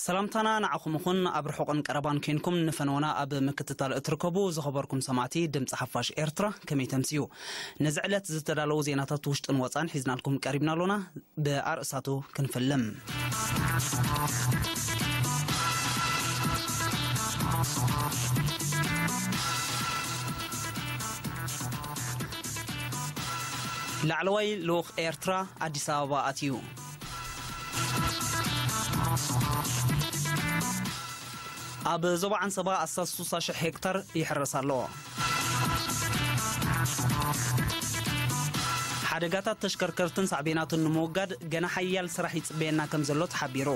ሰላምታና ንዓኹም ይኹን። ኣብ ርሑቕን ቀረባን ኮይንኩም ንፈነወና ኣብ ምክትታል እትርከቡ ዝኸበርኩም ሰማዕቲ ድምፂ ሓፋሽ ኤርትራ፣ ከመይ ተምስዩ? ነዚ ዕለት ዝተዳለዉ ዜናታት ውሽጥን ወፃን ሒዝናልኩም ቀሪብና ኣሎና። ብኣርእስታቱ ክንፍልም። ላዕለዋይ ልኡኽ ኤርትራ ኣዲስ ኣበባ ኣትዩ። ኣብ ዞባ ዓንሰባ ኣስታት ስሳ ሽሕ ሄክታር ይሕረስ ኣሎ። ሓደጋታት ተሽከርከርትን ሳዕቤናቱን ንምውጋድ ገና ሓያል ስራሕ ይጽበየና ከም ዘሎ ተሓቢሩ።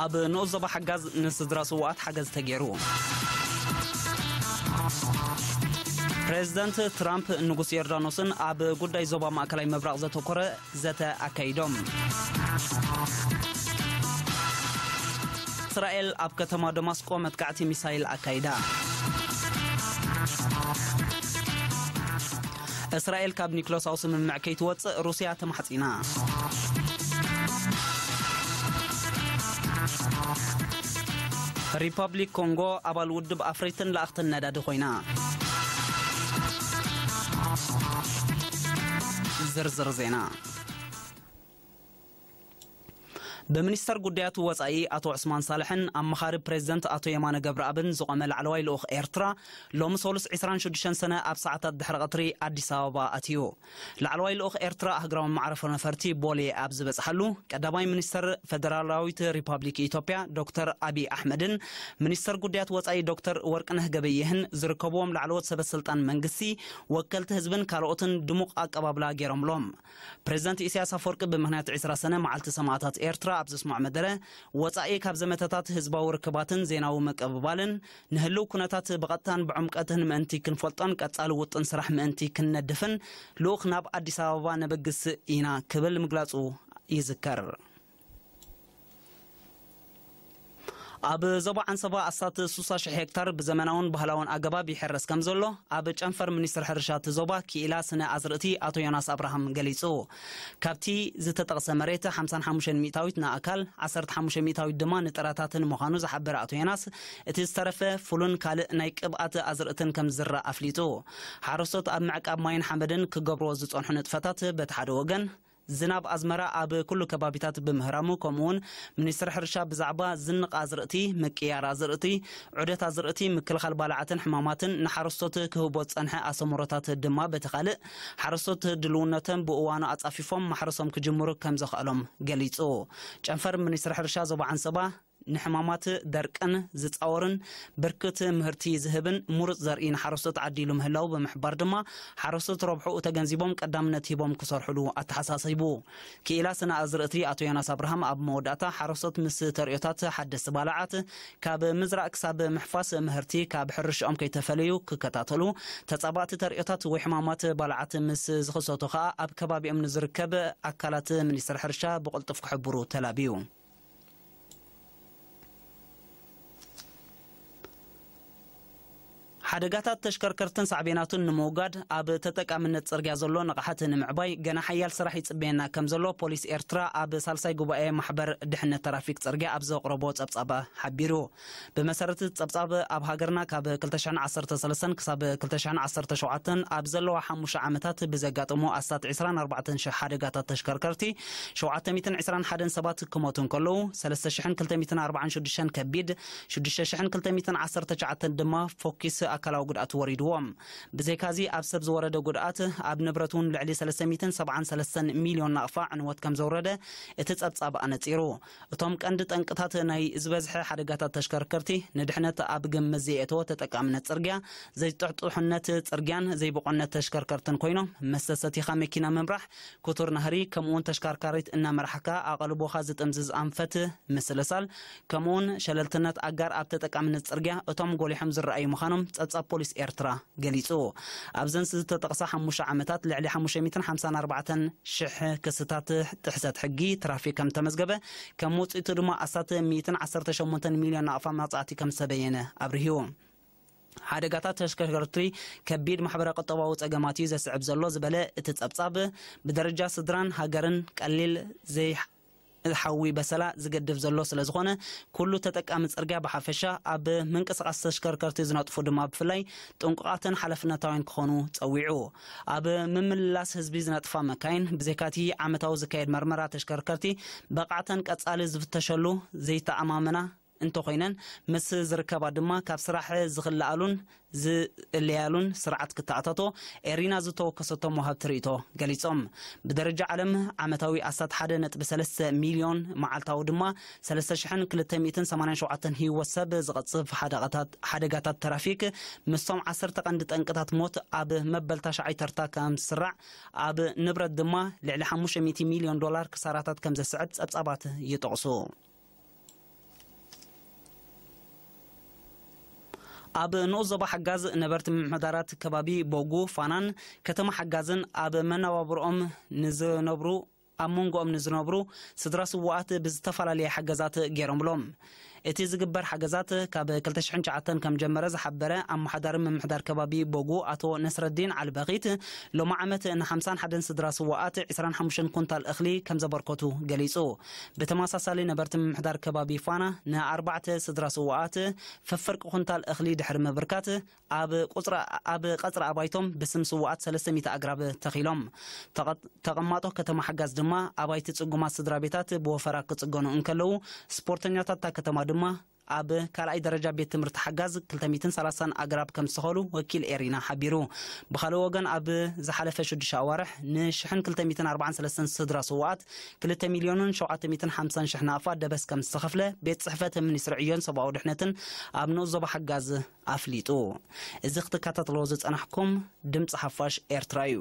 ኣብ ንኡስ ዞባ ሓጋዝ ንስድራ ስውኣት ሓገዝ ተገይሩ። ፕሬዚደንት ትራምፕ ንጉስ ዮርዳኖስን ኣብ ጉዳይ ዞባ ማእከላይ ምብራቕ ዘተኮረ ዘተ ኣካይዶም። እስራኤል ኣብ ከተማ ደማስቆ መጥቃዕቲ ሚሳይል ኣካይዳ። እስራኤል ካብ ኒክሎሳዊ ስምምዕ ከይትወጽእ ሩስያ ተማሕጺና። ሪፐብሊክ ኮንጎ ኣባል ውድብ ኣፍረይትን ለኣኽትን ነዳዲ ኮይና። ዝርዝር ዜና። ብሚኒስተር ጉዳያት ወጻኢ ኣቶ ዑስማን ሳልሕን ኣማኻሪ ፕሬዚደንት ኣቶ የማነ ገብረኣብን ዝቖመ ላዕለዋይ ልኡኽ ኤርትራ ሎሚ ሰሉስ ዕስራን ሽዱሽተን ሰነ ኣብ ሰዓታት ድሕሪ ቀትሪ ኣዲስ ኣበባ ኣትዩ። ላዕለዋይ ልኡኽ ኤርትራ ኣህግራዊ መዕረፎ ነፈርቲ ቦሌ ኣብ ዝበጽሓሉ፣ ቀዳማይ ሚኒስተር ፈደራላዊት ሪፓብሊክ ኢትዮጵያ ዶክተር ኣቢይ ኣሕመድን ሚኒስተር ጉዳያት ወጻኢ ዶክተር ወርቅነህ ገበየህን ዝርከብዎም ላዕለዎት ሰበ ስልጣን መንግስቲ፣ ወከልቲ ህዝብን ካልኦትን ድሙቕ ኣቀባብላ ገይሮምሎም። ፕሬዚደንት ኢሳያስ ኣፈወርቂ ብምኽንያት ዕስራ ሰነ መዓልቲ ሰማእታት ኤርትራ ኣብ ዘስምዖ መደረ፣ ወጻኢ ካብ ዘመተታት ህዝባዊ ርክባትን ዜናዊ ምቅብባልን ንህልው ኩነታት ብቐጥታን ብዕምቀትን ምእንቲ ክንፈልጦን ቀጻሊ ውጥን ስራሕ ምእንቲ ክንነድፍን ልኡኽ ናብ ኣዲስ ኣበባ ነበግስ ኢና ክብል ምግላጹ ይዝከር። ኣብ ዞባ ዓንሰባ ኣስታት ስሳ ሽሕ ሄክታር ብዘመናውን ባህላውን ኣገባብ ይሕረስ ከም ዘሎ ኣብ ጨንፈር ሚኒስትሪ ሕርሻ እቲ ዞባ ክኢላ ስነ ኣዝርእቲ ኣቶ ዮናስ ኣብርሃም ገሊጹ። ካብቲ ዝተጠቕሰ መሬት ሓምሳን ሓሙሽተን ሚእታዊት ንኣእካል፣ ዓሰርተ ሓሙሽተ ሚእታዊት ድማ ንጥራታትን ምዃኑ ዝሓበረ ኣቶ ዮናስ፣ እቲ ዝተረፈ ፉልን ካልእ ናይ ቅብኣት ኣዝርእትን ከም ዝዝራእ ኣፍሊጡ። ሓረስቶት ኣብ ምዕቃብ ማይን ሓመድን ክገብርዎ ዝጸንሑ ንጥፈታት በቲ ሓደ ወገን፣ ዝናብ ኣዝመራ ኣብ ኩሉ ከባቢታት ብምህራሙ፣ ከምኡውን ሚኒስትሪ ሕርሻ ብዛዕባ ዝንቕ ኣዝርእቲ፣ ምቅያር ኣዝርእቲ፣ ዑደት ኣዝርእቲ፣ ምክልኻል ባልዓትን ሕማማትን ንሓረስቶት ክህቦ ዝጸንሐ ኣሰምሮታት ድማ በቲ ካልእ፣ ሓረስቶት ድልውነቶም ብእዋኑ ኣጻፊፎም ማሕረሶም ክጅምሩ ከም ዘኽኣሎም ገሊጹ። ጨንፈር ሚኒስትሪ ሕርሻ ዞባ ዓንሰባ፣ ንሕማማት ደርቅን ዝጻወርን ብርክት ምህርቲ ዝህብን ምሩጽ ዘርኢ ንሓረስቶት ዓዲሉ ምህላው ብምሕባር ድማ፣ ሓረስቶት ረብሕኡ ተገንዚቦም ቀዳምነት ሂቦም ክሰርሕሉ ኣተሓሳሲቡ። ክኢላ ስነ ኣዝርእቲ ኣቶ ዮናስ ኣብርሃም ኣብ መወዳእታ፣ ሓረስቶት ምስ ተርእዮታት ሓደስቲ ባልዓት፣ ካብ ምዝራእ ክሳብ ምሕፋስ ምህርቲ ካብ ሕርሽኦም ከይተፈለዩ ክከታተሉ፣ ተጻባእቲ ተርእዮታት ወይ ሕማማት ባልዓት ምስ ዝኽሰቱ ከኣ ኣብ ከባቢኦም ንዝርከብ ኣካላት ሚኒስትሪ ሕርሻ ብቕልጡፍ ክሕብሩ ተላብዩ። ሓደጋታት ተሽከርከርትን ሳዕቤናቱን ንምውጋድ ኣብ ተጠቃምነት ጽርግያ ዘሎ ንቕሓት ንምዕባይ ገና ሓያል ስራሕ ይጽበየና ከም ዘሎ ፖሊስ ኤርትራ ኣብ ሳልሳይ ጉባኤ ማሕበር ድሕነት ትራፊክ ጽርግያ ኣብ ዘቕረቦ ጸብጻብ ሓቢሩ። ብመሰረት እቲ ጸብጻብ፣ ኣብ ሃገርና ካብ ክልተ ሽሕን ዓሰርተ ሰለስተን ክሳብ ክልተ ሽሕን ዓሰርተ ሸውዓተን ኣብ ዘለዋ ሓሙሽተ ዓመታት ብዘጋጠሙ ኣስታት ዕስራን ኣርባዕተን ሽሕ ሓደጋታት ተሽከርከርቲ፣ ሸውዓተ ሚእትን ዕስራን ሓደን ሰባት ክሞቱ እንከለዉ፣ ሰለስተ ሽሕን ክልተ ሚእትን ኣርባዓን ሽዱሽተን ከቢድ፣ ሽዱሽተ ሽሕን ክልተ ሚእትን ዓሰርተ ትሽዓተን ድማ ፈኲስ ኣካላዊ ጉድኣት ወሪድዎም። ብዘይካዚ፣ ኣብ ሰብ ዝወረደ ጉድኣት፣ ኣብ ንብረት እውን ልዕሊ ሰለስተ ሚእትን ሰብዓን ሰለስተን ሚልዮን ናቕፋ ዕንወት ከም ዘውረደ እቲ ጸብጻብ ኣነጺሩ። እቶም ቀንዲ ጠንቅታት ናይ ዝበዝሐ ሓደጋታት ተሽከርከርቲ፣ ንድሕነት ኣብ ግምት ዘየእተወ ተጠቃምነት ጽርግያ፣ ዘይጥሕጡሕነት ጽርግያን ዘይብቑዕነት ተሽከርከርትን ኮይኖም፣ መስተ ሰቲኻ መኪና ምምራሕ፣ ክቱር ናህሪ፣ ከምኡውን ተሽከርካሪት እናመራሕካ ኣቓልቦኻ ዝጥምዝዝ ኣንፈት ምስልሳል፣ ከምኡውን ሸለልትነት ኣጋር ኣብ ተጠቃምነት ጽርግያ እቶም ጎሊሖም ዝረኣዩ ምዃኖም ጸ- ጸብጻብ ፖሊስ ኤርትራ ገሊጹ። ኣብዘን ዝተጠቕሳ ሓሙሽተ ዓመታት ልዕሊ ሓሙሽተ ሚእትን ሓምሳን ኣርባዕተን ሽሕ ክስታት ጥሕሰት ሕጊ ትራፊክ ከም ተመዝገበ፣ ከም ውጽኢቱ ድማ ኣስታት ሚእትን ዓሰርተ ሸሞንተን ሚልዮን ናቕፋ መቕጻዕቲ ከም ዝተበየነ ኣብሪሁ። ሓደጋታት ተሽከርከርቲ ከቢድ ማሕበረ ቁጠባዊ ጸገማት እዩ ዘስዕብ ዘሎ ዝበለ እቲ ጸብጻብ፣ ብደረጃ ስድራን ሃገርን ቀሊል ዘይ ሓዊ በሰላ ዝገድፍ ዘሎ ስለ ዝኾነ፣ ኩሉ ተጠቃሚ ጽርግያ ብሓፈሻ፣ ኣብ ምንቅስቓስ ተሽከርከርቲ ዝነጥፉ ድማ ብፍላይ ጥንቁቓትን ሓላፍነታውያን ክኾኑ ጸዊዑ። ኣብ ምምልላስ ህዝቢ ዝነጥፋ መካይን፣ ብዘይካቲ ዓመታዊ ዝካየድ መርመራ ተሽከርከርቲ፣ ብቕዓተን ቀጻሊ ዝፍተሸሉ ዘይተኣማመና እንተኾይነን፣ ምስ ዝርከባ ድማ ካብ ስራሕ ዝኽልኣሉን ዝእለያሉን ስርዓት ክተኣታቶ ኤሪና ዝተወከሰቶም ወሃብቲ ርእይቶ ገሊጾም። ብደረጃ ዓለም ዓመታዊ ኣስታት ሓደ ነጥቢ ሰለስተ ሚልዮን፣ መዓልታዊ ድማ ሰለስተ ሽሕን ክልተ ሚእትን ሰማንያን ሸውዓተን ህይወት ሰብ ዝቐጽፍ ሓደጋታት፣ ሓደጋታት ትራፊክ ምስቶም ዓሰርተ ቀንዲ ጠንቅታት ሞት ኣብ መበል ታሽዓይ ተርታ ከም ዝስራዕ፣ ኣብ ንብረት ድማ ልዕሊ ሓሙሽተ ሚእቲ ሚልዮን ዶላር ክሳራታት ከም ዘስዕብ ጸብጻባት ይጠቕሱ። ኣብ ንኡስ ዞባ ሓጋዝ ነበርቲ ምምሕዳራት ከባቢ ቦጉ፣ ፋናን ከተማ ሓጋዝን ኣብ መነባብሮኦም ንዝነብሩ፣ ኣብ መንጎኦም ንዝነብሩ ስድራ ስዉኣት ብዝተፈላለየ ሓገዛት ገይሮምሎም። እቲ ዝግበር ሓገዛት ካብ ክልተ ሽሕን ትሽዓተን ከም ጀመረ ዝሓበረ ኣመሓዳሪ ምምሕዳር ከባቢ ቦጉ ኣቶ ነስረዲን ዓልበኺት፣ ሎሚ ዓመት ንሓምሳን ሓደን ስድራ ስዉኣት ዕስራን ሓሙሽተን ኩንታል እኽሊ ከም ዘበርከቱ ገሊጹ። ብተመሳሳሊ ነበርቲ ምምሕዳር ከባቢ ፋና ንኣርባዕተ ስድራ ስዉኣት ፈፍርቂ ኩንታል እኽሊ ድሕሪ ምብርካት፣ ኣብ ቁጽሪ፣ ኣብ ቀጽሪ ኣባይቶም ብስም ስዉኣት ሰለስተ ሚእቲ ኣግራብ ተኺሎም። ተቐ-፣ ተቐማጦ ከተማ ሓጋዝ ድማ ኣባይቲ ጽጉማት ስድራ ቤታት ብወፈራ ክጽገኑ እንከለዉ፣ ስፖርተኛታት እታ ከተማ ድማ ኣብ ካልኣይ ደረጃ ቤት ትምህርቲ ሓጋዝ ክልተ ሚእትን ሰላሳን ኣግራብ ከም ዝተኸሉ ወኪል ኤሪና ሓቢሩ። ብኻልእ ወገን፣ ኣብ ዝሓለፈ ሽዱሽተ ኣዋርሕ ንሽሕን ክልተ ሚእትን ኣርባዓን ሰለስተን ስድራ ስዉኣት ክልተ ሚልዮንን ሸውዓተ ሚእትን ሓምሳን ሽሕ ናቕፋ ደበስ ከም ዝተኸፍለ ቤት ጽሕፈት ሚኒስትሪ ዕዮን ሰብኣዊ ድሕነትን ኣብ ንኡስ ዞባ ሓጋዝ ኣፍሊጡ። እዚ ክትከታተልዎ ዝጸናሕኩም ድምጺ ሓፋሽ ኤርትራ እዩ።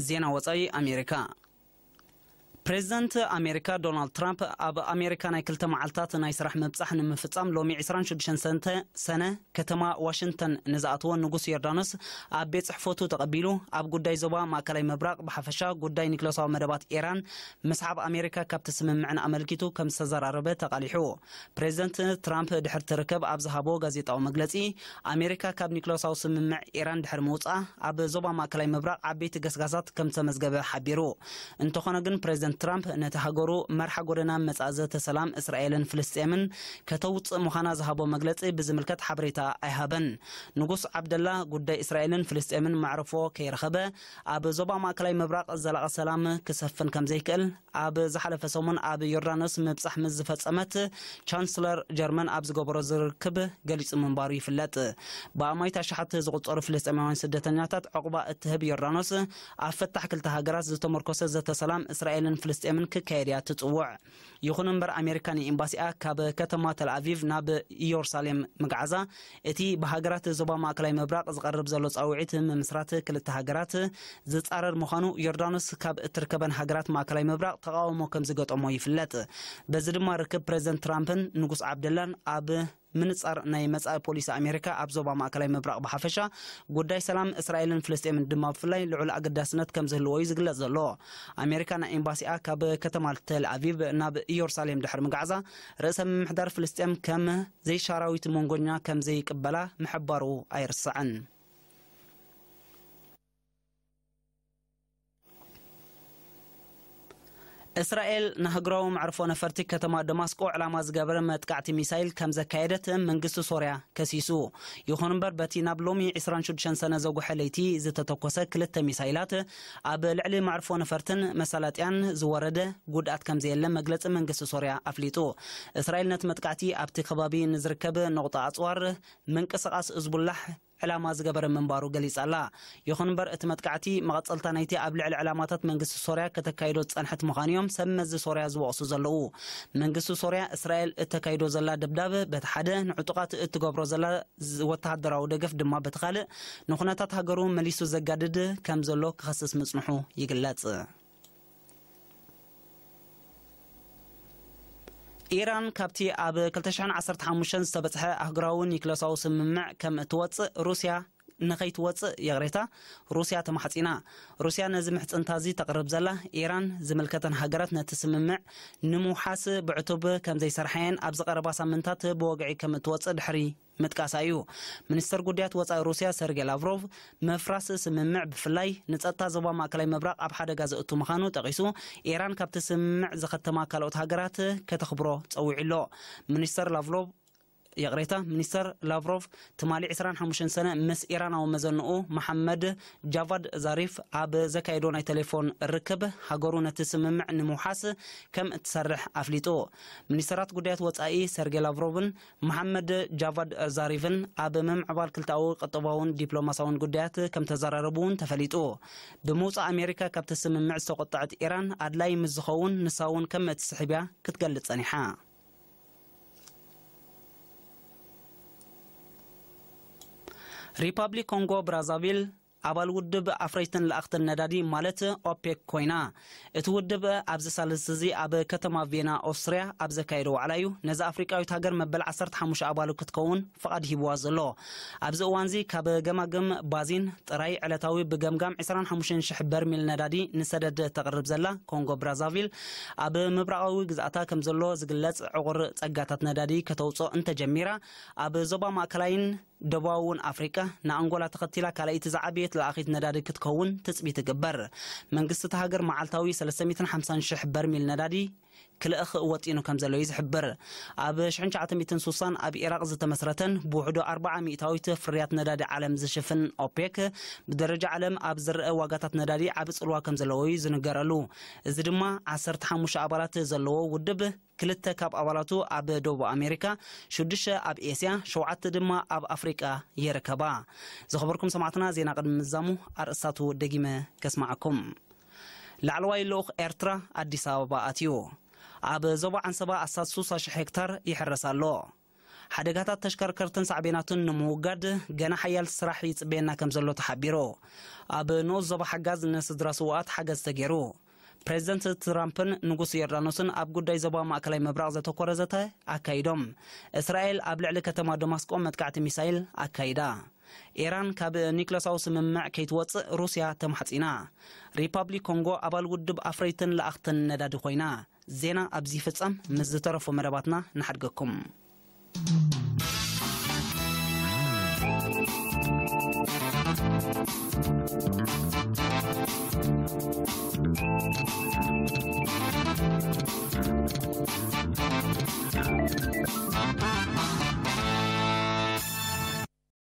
ዜና ወጻኢ ኣሜሪካ። ፕሬዚደንት ኣሜሪካ ዶናልድ ትራምፕ ኣብ ኣሜሪካ ናይ ክልተ መዓልታት ናይ ስራሕ ምብጻሕ ንምፍጻም ሎሚ ዕስራን ሽዱሽተን ሰንተ-፣ ሰነ ከተማ ዋሽንግተን ንዝኣተወ ንጉስ ዮርዳኖስ ኣብ ቤት ጽሕፈቱ ተቐቢሉ፣ ኣብ ጉዳይ ዞባ ማእከላይ ምብራቕ ብሓፈሻ ጉዳይ ኒክለሳዊ መደባት ኢራን ምስሓብ ኣሜሪካ ካብቲ ስምምዕን ኣመልኪቱ ከም ዝተዘራረበ ተቓሊሑ። ፕሬዚደንት ትራምፕ ድሕሪ እቲ ርክብ ኣብ ዝሃቦ ጋዜጣዊ መግለጺ፣ ኣሜሪካ ካብ ኒክለሳዊ ስምምዕ ኢራን ድሕሪ ምውጻኣ ኣብ ዞባ ማእከላይ ምብራቕ ዓበይቲ ገስጋሳት ከም ዝተመዝገበ ሓቢሩ። እንተኾነ ግን፣ ፕሬዚደንት ትራምፕ ነቲ ሃገሩ መርሓ ጎደና መጻኢ ዘተ ሰላም እስራኤልን ፍልስጤምን ከተውጽእ ምዃና ዝሃቦ መግለጺ ብዝምልከት ሓበሬታ ኣይሃበን። ንጉስ ዓብደላ ጉዳይ እስራኤልን ፍልስጤምን መዕርፎ ከይረኸበ፣ ኣብ ዞባ ማእከላይ ምብራቕ ዘላቒ ሰላም ክሰፍን ከም ዘይክእል ኣብ ዝሓለፈ ሰሙን ኣብ ዮርዳኖስ ምብጻሕ ምስ ዝፈጸመት ቻንስለር ጀርመን ኣብ ዝገበሮ ዝርክብ ገሊጹ ምንባሩ ይፍለጥ። ብኣማኢት ኣሽሓት ዝቑጸሩ ፍልስጤማውያን ስደተኛታት ዕቑባ እትህብ ዮርዳኖስ፣ ኣብ ፍታሕ ክልተ ሃገራት ዝተመርኮሰ ዘተ ሰላም እስራኤልን ፍልስጤምን ክካየድ እያ ትጽውዕ። ይኹን እምበር፣ ኣሜሪካ ንኤምባሲኣ ካብ ከተማ ተልኣቪቭ ናብ ኢየሩሳሌም ምግዓዛ፣ እቲ ብሃገራት ዞባ ማእከላይ ምብራቕ ዝቐርብ ዘሎ ጻውዒት ምምስራት ክልተ ሃገራት ዝጻረር ምዃኑ ዮርዳኖስ ካብ እትርከበን ሃገራት ማእከላይ ምብራቕ ተቓውሞ ከም ዝገጠሞ ይፍለጥ። በዚ ድማ ርክብ ፕሬዚደንት ትራምፕን ንጉስ ዓብደላን ኣብ ምንጻር ናይ መጻኢ ፖሊሲ ኣሜሪካ ኣብ ዞባ ማእከላይ ምብራቕ ብሓፈሻ፣ ጉዳይ ሰላም እስራኤልን ፍልስጤምን ድማ ብፍላይ ልዑል ኣገዳስነት ከም ዝህልዎ እዩ ዝግለጽ ዘሎ። ኣሜሪካ ናይ ኤምባሲኣ ካብ ከተማ ተል ኣቪቭ ናብ ኢየሩሳሌም ድሕሪ ምግዓዛ፣ ርእሰ ምምሕዳር ፍልስጤም ከም ዘይሻራዊት መንጎኛ ከም ዘይቅበላ ምሕባሩ ኣይርሳዕን። እስራኤል ንሃገራዊ መዕርፎ ነፈርቲ ከተማ ደማስቆ ዕላማ ዝገበረ መጥቃዕቲ ሚሳይል ከም ዘካየደት መንግስቲ ሶርያ ከሲሱ። ይኹን እምበር፣ በቲ ናብ ሎሚ ዕስራን ሽዱሽተን ሰነ ዘጉሐ ለይቲ ዝተተኮሰ ክልተ ሚሳይላት ኣብ ልዕሊ መዕርፎ ነፈርትን መሳለጥያን ዝወረደ ጉድኣት ከም ዘየለ መግለጺ መንግስቲ ሶርያ ኣፍሊጡ። እስራኤል ነቲ መጥቃዕቲ ኣብቲ ከባቢ ንዝርከብ ነቑጣ ኣጽዋር ምንቅስቓስ እዝቡላሕ ዕላማ ዝገበረ ምንባሩ ገሊጻ ኣላ። ይኹን እምበር፣ እቲ መጥቃዕቲ መቐጸልታ ናይቲ ኣብ ልዕሊ ዕላማታት መንግስቲ ሶርያ ከተካይዶ ዝጸንሐት ምዃኑ እዮም ሰብ መዚ ሶርያ ዝወቕሱ ዘለዉ። መንግስቲ ሶርያ፣ እስራኤል እተካይዶ ዘላ ደብዳብ በቲ ሓደ፣ ንዕጡቓት እትገብሮ ዘላ ዝ-፣ ወተሃደራዊ ደገፍ ድማ በቲ ካልእ፣ ንኹነታት ሃገሩ መሊሱ ዘጋድድ ከም ዘሎ ክኸስስ ምጽንሑ ይግለጽ። ኢራን ካብቲ ኣብ ክልተ ሽሕን ዓሰርተ ሓሙሽተን ዝተበጽሐ ኣህጉራዊ ኒክለሳዊ ስምምዕ ከም እትወጽእ ሩስያ፣ ንኸይትወጽእ፣ ይቕሬታ፣ ሩስያ ተማሕጺና። ሩስያ ነዚ ምሕጽንታ እዚ ተቕርብ ዘላ፣ ኢራን ዝምልከተን ሃገራት ነቲ ስምምዕ ንምውሓስ ብዕቱብ ከም ዘይሰርሓየን ኣብዚ ቀረባ ሳምንታት ብወግዒ ከም እትወጽእ ድሕሪ ምጥቃሳ እዩ። ሚኒስተር ጉዳያት ወጻኢ ሩስያ ሰርጌ ላቭሮቭ፣ ምፍራስ ስምምዕ ብፍላይ ንጸጥታ ዞባ ማእከላይ ምብራቕ ኣብ ሓደጋ ዘእቱ ምዃኑ ጠቒሱ፣ ኢራን ካብቲ ስምምዕ ዝኸተማ ካልኦት ሃገራት ከተኽብሮ ጸዊዑ ኣሎ። ሚኒስተር ላቭሮቭ፣ ይቕሬታ፣ ሚኒስተር ላቭሮቭ ትማሊ ዕስራን ሓሙሽተን ሰነ ምስ ኢራናዊ መዘንኡ መሓመድ ጃቫድ ዛሪፍ ኣብ ዘካየዶ ናይ ቴሌፎን ርክብ፣ ሃገሩ ነቲ ስምምዕ ንምውሓስ ከም እትሰርሕ ኣፍሊጡ። ሚኒስተራት ጉዳያት ወጻኢ ሰርጌ ላቭሮቭን መሓመድ ጃቫድ ዛሪፍን ኣብ ምምዕባል ክልተኣዊ ቁጠባውን ዲፕሎማሳውን ጉዳያት ከም ተዘራረቡ እውን ተፈሊጡ። ብምውጻእ ኣሜሪካ ካብቲ ስምምዕ ዝተቆጠዐት ኢራን ኣድላይ ምስ ዝኸውን ንሳ እውን ከም እትስሕብ እያ ክትገልጽ ጸኒሓ። ሪፓብሊክ ኮንጎ ብራዛቪል ኣባል ውድብ ኣፍረይትን ለኣኽትን ነዳዲ ማለት ኦፔክ ኮይና። እቲ ውድብ ኣብዚ ሳልስቲ እዚ ኣብ ከተማ ቬና ኦስትርያ ኣብ ዘካየዶ ዋዕላ እዩ ነዚ ኣፍሪቃዊት ሃገር መበል ዓሰርተ ሓሙሽተ ኣባሉ ክትከውን ፍቓድ ሂብዋ ዘሎ። ኣብዚ እዋንዚ ካብ ገማግም ባዚን ጥራይ ዕለታዊ ብገምጋም ዕስራን ሓሙሽተን ሽሕ በርሚል ነዳዲ ንሰደድ ተቕርብ ዘላ ኮንጎ ብራዛቪል፣ ኣብ ምብራቓዊ ግዝኣታ ከም ዘሎ ዝግለጽ ዕቑር ጸጋታት ነዳዲ ከተውጽኦ እንተጀሚራ፣ ኣብ ዞባ ማእከላይን ደቡባውን ኣፍሪቃ ንኣንጎላ ተኸቲላ ካልኣይቲ ዝዓበየት ለኣኺት ነዳዲ ክትከውን ትጽቢት ይግበር። መንግስቲ እታ ሃገር መዓልታዊ ሰለስተ ሚእትን ሓምሳን ሽሕ በርሚል ነዳዲ ክልእኽ ወጢኑ ከም ዘሎ እዩ ዝሕብር። ኣብ ሽሕን ትሽዓተ ሚእትን ስሳን ኣብ ኢራቕ ዝተመስረተን ብውሕዱ ኣርብዓ ሚእታዊት ፍርያት ነዳዲ ዓለም ዝሽፍን ኦፔክ፣ ብደረጃ ዓለም ኣብ ዝረአ ዋጋታት ነዳዲ ዓቢ ጽልዋ ከም ዘለዎ እዩ ዝንገረሉ። እዚ ድማ ዓሰርተ ሓሙሽተ ኣባላት ዘለዎ ውድብ፣ ክልተ ካብ ኣባላቱ ኣብ ደቡብ ኣሜሪካ፣ ሽዱሽተ ኣብ ኤስያ፣ ሸውዓተ ድማ ኣብ ኣፍሪቃ ይርከባ። ዝኸበርኩም ሰማዕትና፣ ዜና ቅድሚ ምዛሙ ኣርእስታቱ ደጊመ ከስማዓኩም። ላዕለዋይ ልኡኽ ኤርትራ ኣዲስ ኣበባ ኣትዩ። ኣብ ዞባ ዓንሰባ ኣስታት ስሳ ሽሕ ሄክታር ይሕረስ ኣሎ። ሓደጋታት ተሽከርከርትን ሳዕቤናቱን ንምውጋድ ገና ሓያል ስራሕ ይጽበየና ከም ዘሎ ተሓቢሩ። ኣብ ንኡስ ዞባ ሓጋዝ ንስድራ ስውኣት ሓገዝ ተገይሩ። ፕሬዚደንት ትራምፕን ንጉስ ዮርዳኖስን ኣብ ጉዳይ ዞባ ማእከላይ ምብራቕ ዘተኮረ ዘተ ኣካይዶም። እስራኤል ኣብ ልዕሊ ከተማ ደማስቆ መጥቃዕቲ ሚሳይል ኣካይዳ። ኢራን ካብ ኒክለሳዊ ስምምዕ ከይትወጽእ ሩስያ ተማሕጺና። ሪፓብሊክ ኮንጎ ኣባል ውድብ ኣፍረይትን ለኣኽትን ነዳዲ ኮይና። ዜና ኣብዚ ይፍጸም። ምስ ዝተረፉ መደባትና ንሓድገኩም።